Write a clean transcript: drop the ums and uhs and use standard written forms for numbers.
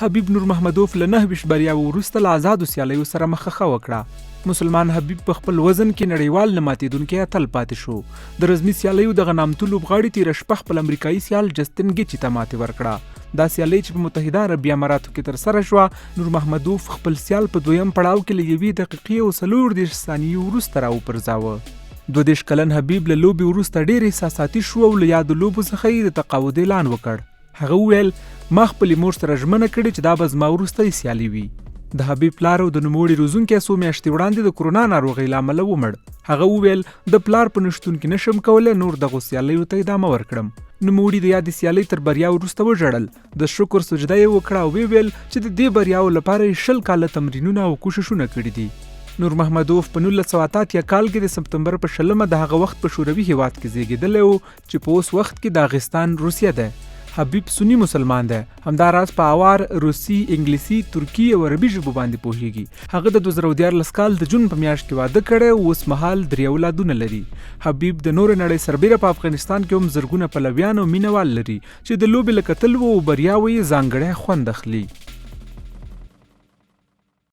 حبیب نورمحمدوف له 29 بریاوو وروسته له ازادو سیالیو سره مخه ښه وکړه. مسلمان حبیب په خپل وزن کې نړیوال نه ماتېدونکی اتل پاتې شو. د رزمي سیالیو دغه نامتو لوبغاړي تېره شپه خپل امریکايي سیال جستن ګیچي ته ماتې ورکړه. دا سیالۍ چې په متحده عربي اماراتو کې ترسره شوه، نورمحمدوف خپل سیال په دویم پړاو کې له یوې دقیقې او 34 ثانیو وروسته راوپرځاوه. 32 کلن حبیب له لوبې وروسته ډېر احساساتي شو او له یادو لوبو څخه یې د تقاعد اعلان وکړ. هغه وویل، ما خپلې مور سره ژمنه کړې چې دا به زما وروستۍ سیالي وي. د حبیب پلار او د نوموړي روزونکی څو میاشتې وړاندې د کرونا ناروغۍ له امله ومړ. هغه وویل، د پلار په نشتون کې نشم کولی نور دغو سیالیو ته ادامه ورکړم. نوموړي د یادې سیالۍ تر بریا وروسته وژړل، د شکر سجده یې وکړه او ویې ویل چې د دې بریاوو لپاره یې 20 کاله تمرینونه او کوششونه کړي دي. نورمحمدوف په 1988 کال کې د سپتمبر په 20مه د هغه وخت په شوروي هیواد کې زیږیدلی و چې په اوس وخت کې داغستان روسیه ده. حبیب سني مسلمان دی، همداراز په اوار، روسي، انګلیسي، ترکي او عربي ژبو باندې پوهیږي. هغه د 2013 کال د جون په میاشت کې واده کړی او اوس مهال درې اولادونه لري. حبیب د نورې نړۍ سربیره په افغانستان کې هم زرګونه پلویان او مینه وال لري چې د لوبې له کتلو او بریاوو یې ځانګړی خوند اخلي.